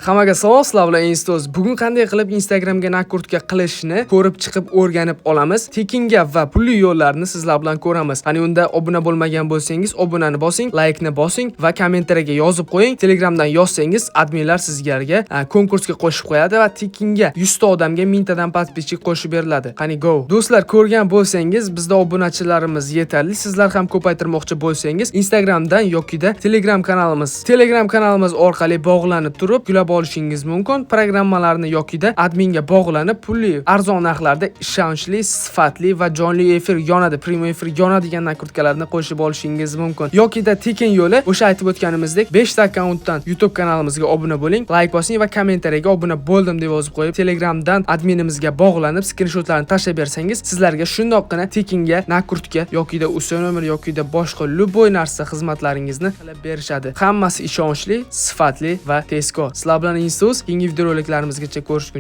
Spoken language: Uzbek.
Hammaga salom, sizlar bilan Instos. Bugun qanday qilib Instagramga накрутка qilishni ko'rib chiqib, o'rganib olamiz. Tekinga va pulli yo'llarni sizlar bilan ko'ramiz. Qani unda, obuna bo'lmagan bo'lsangiz, obunani bosing, laykni bosing va kommentariyaga yozib qo'ying. Telegramdan yozsangiz, adminlar sizlarga konkursga qo'shib qo'yadi va tekinga 100 ta odamga 1000 tadan подписчик qo'shib beriladi. Qani, go. Do'stlar, ko'rgan bo'lsangiz, bizda obunachilarimiz yetarli. Sizlar ham ko'paytirmoqchi bo'lsangiz, Instagramdan yokida Telegram kanalimiz orqali bog'lanib turib, yuklab olishingiz mumkin programmalarni yokida adminga bog'lanib, pulli arzon narxlarda ishonchli, sifatli va jonli efir yonadi, прямой efir yonadigan накрутка larni qo'shib olishingiz mumkin. Yokida tekin yo'li o'sha aytib o'tganimizdek, 5 ta akkauntdan YouTube kanalimizga obuna bo'ling, layk bosing va kommentariyaga "Obuna bo'ldim" deb yozib qo'yib, Telegramdan adminimizga bog'lanib, skrinshotlarni tashlab bersangiz, sizlarga shundoqqina tekinga накрутка yokida UC nomer yokida boshqa любой narsa xizmatlaringizni qilib berishadi. Hammasi ishonchli, sifatli va tezkor. Sizlar bilan Insuz, keyingi videoroliklarimizgacha ko'rishguncha.